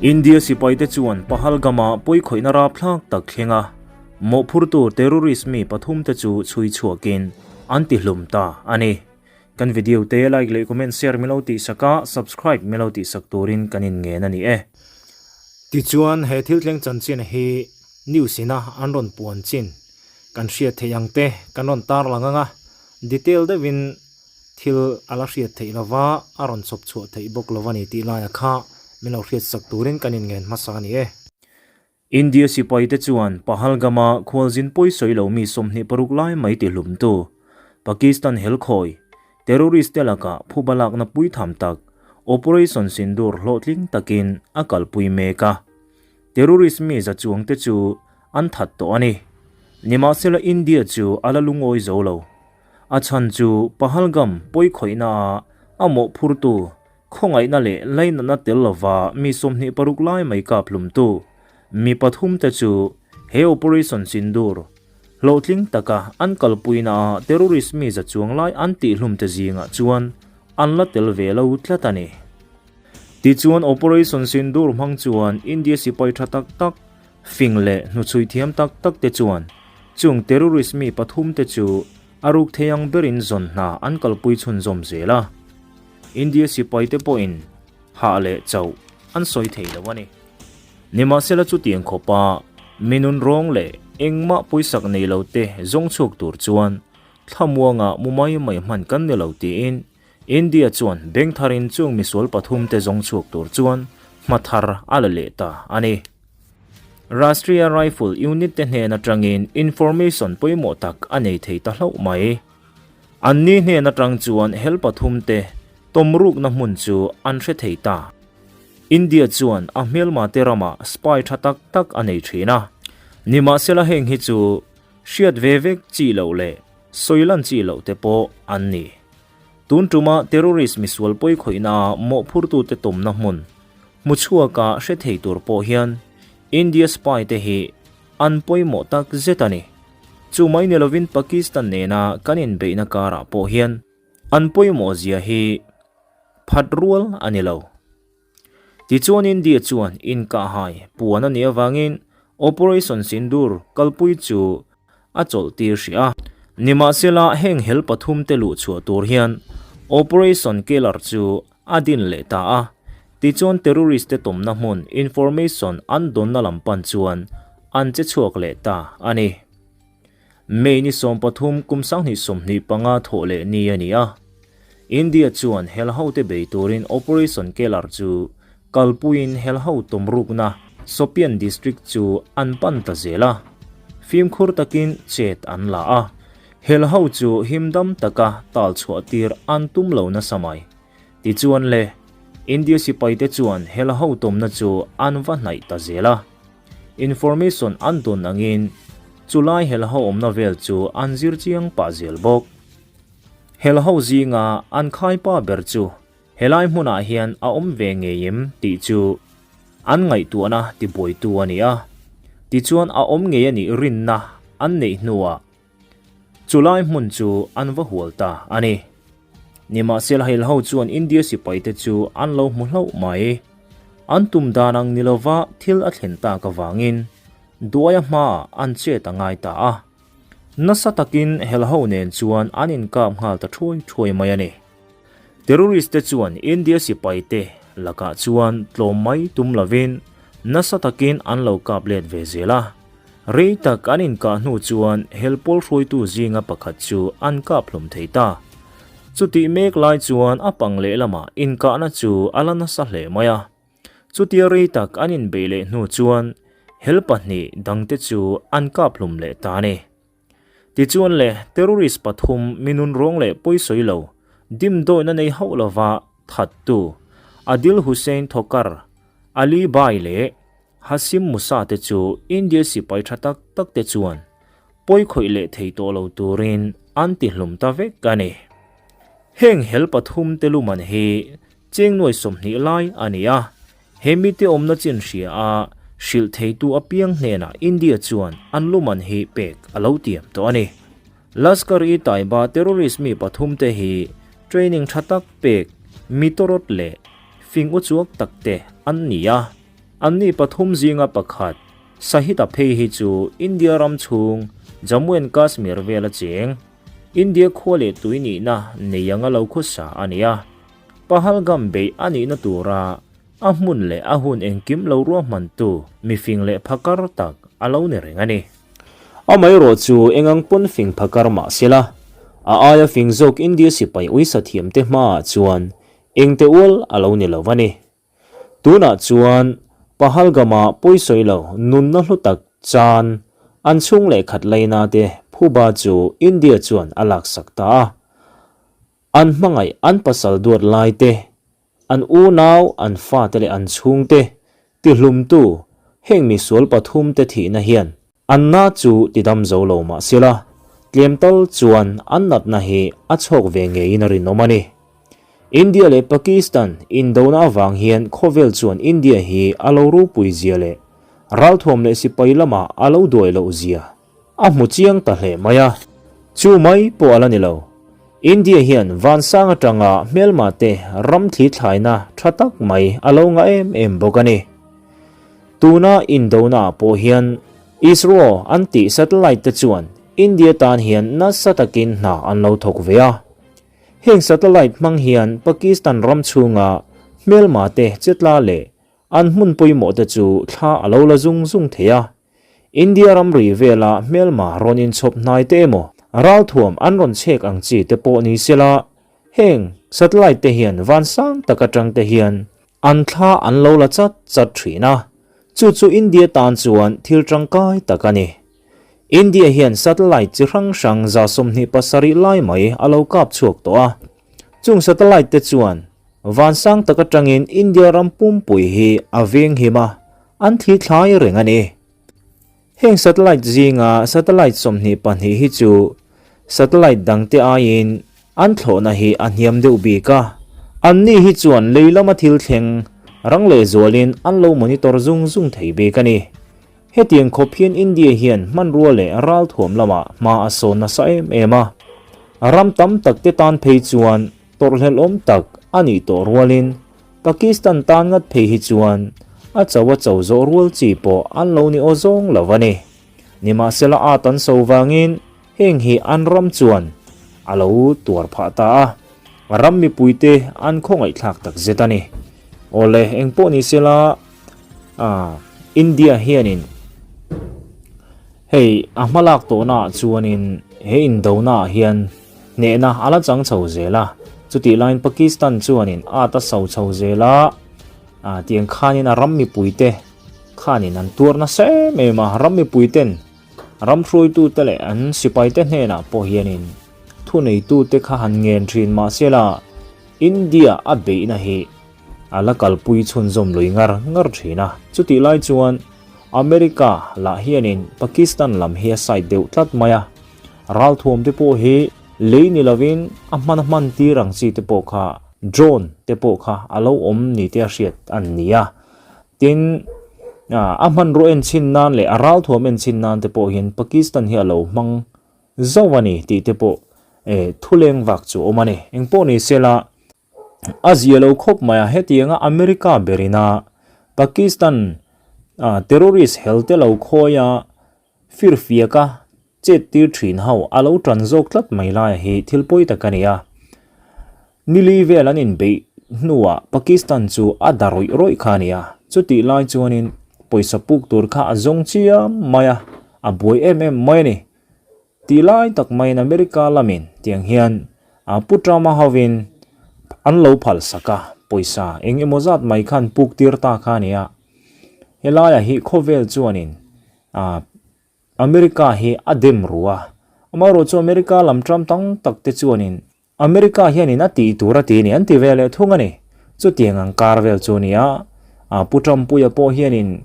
India sipaite chuan Pahalgam-ah pawikhawihna rapthlak tak thleng a, mawhphurtu terrorist mi pathumte chu chhui chhuakin an tihlum ta a ni. Kan video te like leh comment share milo tihsak a, subscribe milo tihsak turin kan inngen a ni e. Tichuan he thil thleng chanchin hi news ina an rawn puan chin kan hriat theih ang te kan rawn tarlang ang a, detail deuhin thil a la hriat theih lova a rawn chhawp chhuah theih bawk lo a ni tih laia kha min lo hriatsak turin kan inngen hmasa a ni e. India sipaite chuan Pahalgam-a khualzin pawisawi lo mi 26 lai mai tihlumtu Pakistan helkhawi terrorist te lakah phuba lakna puitham tak Operation Sindoor hlawhtling takin a kalpui mek a. Terrorist mi za chuangte chu an that tawh a ni. Nimahsela India chu a la lungawi zo lo. A chhan chu Pahalgam pawikhawihnaah a mawhphurtu khawngaihna leh lainatna tel lova mi 26 lai mai kap hlumtu mi pathumte chu he Operation Sindoor hlawhtling taka an kalpuinaah terrorist mi za chuang lai an tihhlumte zingah chuan an la tel ve lo tlat a ni. Tichuan Operation Sindoor hmang chuan India sipai tha tak tak, Fing leh hnuchhui thiam tak tak te chuan chung terrorist mi pathum te chu a ruk thei ang berin zawn hna an kalpui chhunzawm zel a. India sipai te pawhin hah leh chauh an sawi thei lo a ni. Nimahsela chutiang khawpa mi nun rawng leh engmah pawisak nei lo te zawng chhuak tur chuan thlamuanga mu mai mai hman kan ni lo tiin India chuan beng tharin chung misual pathum te zawng chhuak tur chuan hma thar a la leh ta a ni. Rashtriya Rifle Unit te hnen atangin information pawimawh tak a nei thei ta hlauh mai. Anni hnen atang chuan hel pathum te tawmrukna hmun chu an hre thei ta. India chuan a hmelma te ramah spy tha tak tak a nei thin a. Nimahsela heng hi chu hriat ve vek chi loh leh sawi lan chi loh te pawh an ni. Tun tuma terrorist misual pawikhawihna a mawhphurtute tawmna hmun hmuchhuaka hre thei tur pawh hian India spy te hi an pawimawh tak zet a ni. Chu mai ni lovin Pakistan nena kan inbeihna karah pawh hian an pawimawh zia hi phat rual a ni lo. Tichuan India chuan inkahhai puan a nih avangin Operation Sindoor kalpui chu a chawlh tir hrih a. Nimahsela heng hel pathum te luh chhuah tur hian Operation Keller chu a din leh ta a. Tichuan terrorist te tawmna hmun information an dawnna lam pan chuan an che chhuak leh ta a ni. May ni 13 kum 2025 thawh leh ni a ni a. India chuan hel hote bei turin Operation Kelar chu kalpuiin hel ho tawmrukna Shopian district chu an pan ta zel a. Fimkhur takin chet an la a. Hel ho chu himdam taka tal chhuah tir an tum lo nasa mai. Tichuan le, India sipaite chuan hel ho tawmna chu an va hnaih ta zel a. Information an dawn angin chulai hel ho awmna vel chu an zir chiang pah zel bawk. Hel ho zinga an khaipa ber chu helai hmunah hian a awm ve ngei em tih chu an ngaihtuahna tibuaitu a ni a. Tichuan a awm ngei a nih rinna an neih hnuah chulai hmun chu an va hual ta a ni. Nimahsela hel ho chuan India sipaite chu an lo hmu hlauh mai. An tum dan ang ni lova thil a thlen tak avangin duaia hmaah an chet a ngai ta a. Nasa takin hel ho nen chuan an inkap nghal ta thuai thuai mai a ni. Terrorist te chuan India sipaite lakah chuan tlawm mai tum lovin nasa takin an lo kap let ve zel a. Rei tak an inkah hnu chuan hel pawl hruaitu zinga pakhat chu an kap hlawm thei ta. Chutih mek lai chuan a pang lehlamah inkahna chu a la nasa hle mai a. Chutia rei tak an inbeih leh hnu chuan hel pahnih dangte chu an kap hlum leh ta a ni. Tichuan le, terrorist pathum minun ruang leh pawisawi lo, dimdawina nei hauh lova thattu Adil Hussain Thokar, Ali Bhai leh Hasim Musa te chu India sipai tha tak tak te chuan pawikhawih leh thei tawh lo turin an tihlum ta vek a ni. Heng hel pathum te luman hi cheng nuai 20 lai a ni a, He mite awmna chin hria a hrilh theitu apiang hnenah India chuan an luman hi pek a lo tiam tawh a ni. Lashkar-e-Taiba terrorist mi pathum te hi training tha tak pek mi tawrawt leh fing uchuak tak te an ni a. Anni pathum zinga pakhat, Sahita phei hi chu India ram chhung Jammu and Kashmir vela cheng, India khua leh tui nihna nei anga lo khawsa a ni a. Pahalgam beih a nihna tura a hmun leh a hun engkim lo ruahmantu mifing leh phakar tak a lo ni reng a ni. Amaherawh chu engang pawn fing phakar mah sela, a aia fing zawk India sipai uisa thiamte hmaah chuan engte ual a lo ni lo a ni. Tunah chuan Pahalgam-ah pawisawi lo nunna hlu tak chan an chhung leh khat laina te phuba chu India chuan a laksak ta a. An hmangaih an pasal duat lai te, an unau, an fate leh an chhungte tihlumtu heng misual pathumte thihna hian an na chu tidam zo lo mah sela, tlem tal chuan an natna hi a chhawk ve ngeiin a rinawm a ni. India leh Pakistan indona avang hian khawvel chuan India hi a lo ropui zia leh ralthuam leh sipai lamah a lo duai loh zia A hmu chiang ta hle mai a. Chu mai pawh a la ni lo. India hian vansang atanga hmelma te ram thli thlaina tha tak mai a lo ngah em em bawk a ni. Tuna indona ah pawh hian ISRO an tih satellite te chuan India tan hian nasa takin hna an lo thawk ve a. Heng satellite hmang hian Pakistan ram chhunga hmelma te chetla leh an hmun pawimawh te chu thla a lo la zung zung thei a. India ramri vela hmelma rawn inchhawp hnai te emaw, ralthuam an rawn chhek ang chi te pawh ni sela, heng satellite te hian van sang tak atang te hian an thla an lo la chat chat thin a, chu chu India tan chuan thil tangkai tak a ni. India hian satellite chi hrang hrang 27 lai mai a lo kap chhuak tawh a, chung satellite te chuan van sang tak atangin India ram pumpui hi a venghim a, An thli thlai reng a ni. Heng satellite zinga satellite 22 hi chu satellite dangte aiin an thlawhna hi a hniam deuh bik a. Anni hi chuan lei lama thil thleng rang lehzualin an lo monitor zung zung thei bik a ni. Hetiang khawp hian India hian hmanrua leh ralthuam lamah hma a sawn nasa em em a. Ram tam takte tan phei chuan tawrhhlelhawm tak a nih tawh rualin Pakistan tan ngat phei hi chuan a cho a cho zawh rual chi pawh an lo ni aw zawng lo a ni. Nimahsela at an so vangin heng hi an ram chuan a lo tuar phah ta a, ram mipuite an khawngaihthlak tak zet a ni. Awle, engpawh ni sela India hianin hei a hmalak tawhnaah chuanin he indonaah hian Hnehna a la chang chho zel a, chutih laiin Pakistan chuanin at a so chho zel a, tiang khanin a ram mipuite khanin an tuar nasa em em a, ram mipuiten ram hruaitute leh an sipaite hnenah pawh hianin thuneitute kha han ngen thin mahsela India a beihna hi a la kalpui chhunzawm lui ngar ngar thin a, chutih lai chuan America lah hianin Pakistan lam hi a side deuh tlat mai a. Ralthuam te pawh hi lei ni lovin a hman a hman tir ang chi te pawh kha drone te pawh kha a lo awm ni te a hriat an ni a. Tin, a hmanrua en chhin nan leh a ralthuam en chhin nan te pawh hian Pakistan hi a lo hmang zauh a ni tih te pawh thuleng vak chu a awm a ni. Engpawh ni sela a zia lo khawp mai a, hetianga America berina Pakistan terrorist hel te lo khawi a Firfiaka chet tir thin ho a lo tan zawk tlat mai laia hi thil pawi tak a ni a. Nili vel an inbeih hnuah Pakistan chu a da rawih rawih kha a ni a, chutih lai chuanin pawisa puk tur kha a zawng chiam mai a, a buai em em mai a ni. Tih lai tak maiin America lamin tiang hian Pu Trump-a hovin an lo phal sak a, pawisa eng emaw zat mai khan puk tir ta kha a ni a. Helaiah hi khawvel chuanin Ah, America hi a dem ru a. Amaherawh chu America lam ṭam tam tak te chuanin America hianin a tih tur a ti a ni, an ti ve leh thung a ni. Chutiang ang kar vel chu a ni a. Ah, Pu Trumpuia pawh hianin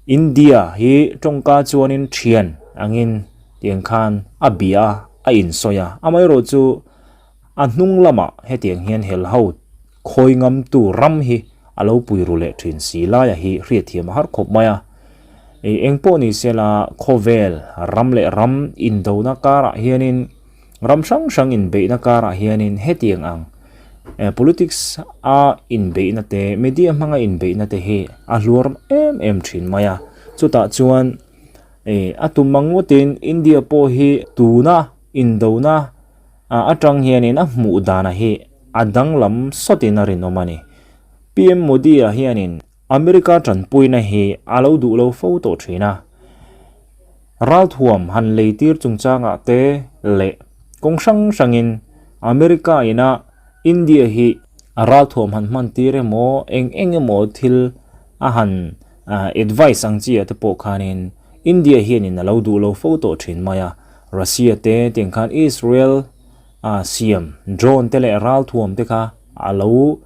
India hi tawngka chuanin ṭhian angin tiang khan a bia a, a insawi a. Amaherawh chu A hnung lamah hetiang hian helho khawi ngamtu ram hi a lo pui ru leh thin si laia hi hriatthiam a har khawp mai a. Eng engpawh ni sela khawvel ram leh ram indona karah hianin ram hrang hrang inbeihna karah hianin hetiang ang. Politics a inbeihna te, media hmanga inbeihna te hi a hluar em em thin mai a. Chutah chuan a tum ang ngawtin India pawh hi tuna indona atang hianin a hmuh dana hi a danglam sawtin a rinawm a ni. PM Modi-a hianin America tanpuina hi a lo duh lo fo tawh thin a. Ralthuam han lei tir chungchangah te leh kawng hrang hrangin America ina India hi ralthuam han hman tir emaw eng eng emaw thil a han advice ang chi ah te pawh khanin India hianin a lo duh lo fo tawh thin mai a. Russia te tiang khan Israel siam drone te leh ralthuam te kha a lo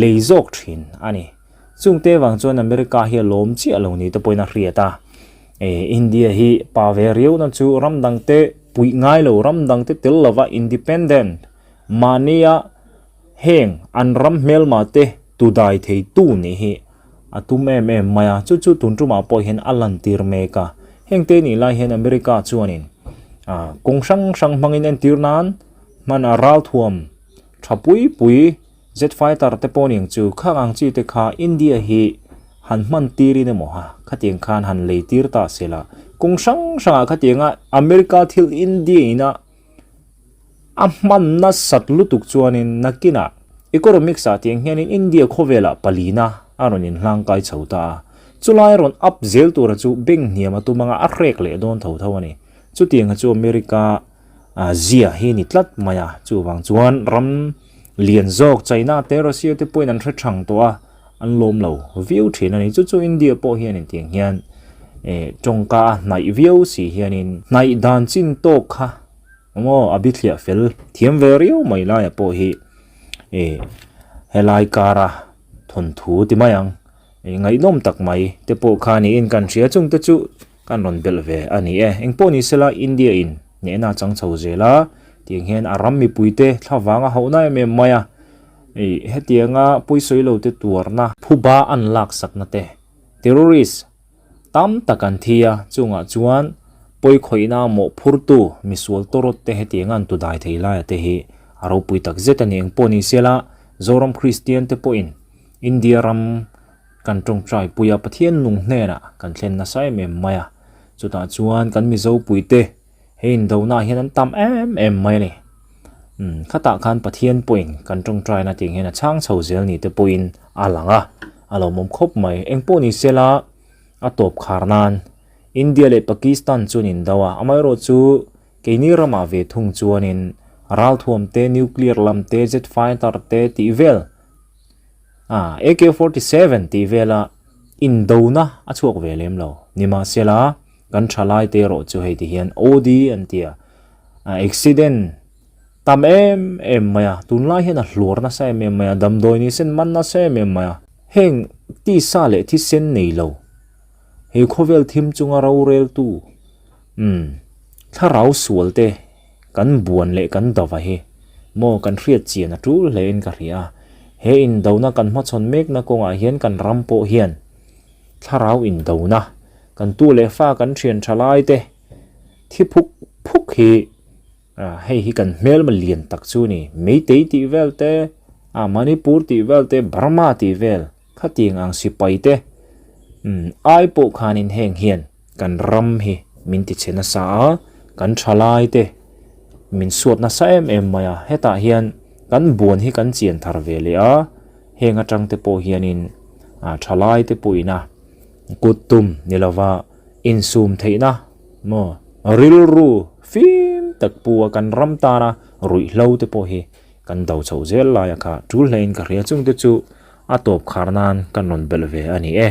lei zawk thin a ni. Chungte vang chuan America hi a lawm chiah lo ni te pawhin a hriat a. India hi pa ve riau na chu ram dangte puih ngai lo, ram dangte tel lova independent mahnia heng an ram hmelma te tu dai thei tu nih hi a tum em em mai a. Chu chu tun tumah pawh hian a lantir mek a. Hengte nih lai hian America chuanin kawng hrang hrang hmangin entir nan hman a ralthuam tha pui pui Jet fighter te pawh ning chu khang ang chi te kha India hi han hman tirin emaw ha khatiang khan han lei tir ta se la kawng hrang hrangah khatianga America thil India ina a hman nasat lutuk chuanin nakinah economics ah tiang hianin India khawvelah palina a rawn inhlang kai chho ta a chulai rawn up zel tura chu bank hniam a tum anga a hrek leh dawn tho tho a ni chutianga chu America zia hi a ni tlat mai a, chuvang chuan ram lian zawk China te Russia te pawhin an hre thang tawh a, an lawm lo viau thin a ni. Chu chu India pawh hian intiang hian eh tawngka a hnaih viau si hianin hnaih dan chin tawk kha maw a bithliah fel thiam ve riau mai laia pawh hi eh helai kara thawnthu ti mai ang eh ngaihnawm tak mai te pawh kha niin kan hria chungte chu Kan rawn belh ve a ni e. Engpawh ni sela India in hnehna a chang chho zel a, tiang hian a ram mipuite thlavang a hauhna em em mai a. Ih hetianga pawisawi lo te tuarna, phuba an laksakna te, terrorist tam tak an thi a, chungah chuan pawikhawihna mawhphurtu misual tawrawt te hetianga an tudai thei laia te hi a ropui tak zet a ni. Engpawh ni sela Zoram Kristian te pawhin India ram Kan tawngtai pui a, Pathian nung hnenah kan thlen nasa em em mai a, chutah chuan kan Mizo puite he indona hian an tam em em mai a ni. Umm khatah khan Pathian pawhin kan tawngtaina tih hian a chhang chho zel ni te pawhin a lang a, a lawmawm khawp mai. Eng pawh ni sela a tawp khar nan India leh Pakistan chuan indo a, amaherawh chu keini ramah ve thung chuanin ralthuam te, nuclear lam te, jet fighter te tih vel Ah, AK 47 tih vela indona a chhuak ve lem lo. Nimahsela, kan thalai te erawh chu hei ti hian OD an ti a, accident tam em em mai a, tunlai hian a hluar nasa em em mai a, damdawi ni sen man nasa em em mai a. Heng tisa leh thisen nei lo, he khawvel thim chunga roreltu, umm, thlarau sual te, Kan buan leh kan dava hi maw kan hriat chian a tul hle in ka hria a, he indona kan hmachhawn mekna kawngah hian kan ram pawh hian thlarau indona kan tu leh fa kan thian tha lai te thi phuk phuk hi hei hi kan hmelma lian tak chu a ni, Meitei tih vel te, Manipur tih vel te, Burma tih vel. Khatiang ang sipai te ai pawh khanin heng hian kan ram hi min ti chhe nasa a, kan thalai te min suat nasa em em mai a, hetah hian kan buan hi kan chian thar ve leh a, heng atang te pawh hianin thalai te pawhin a kut tum ni lova insum theihna maw rilru fim tak pu a kan ram tana ruihhlo te pawh hi kan do chho zel laia kha tul hlein ka hria chungte chu A tawp khar nan kan rawn belh ve a ni e.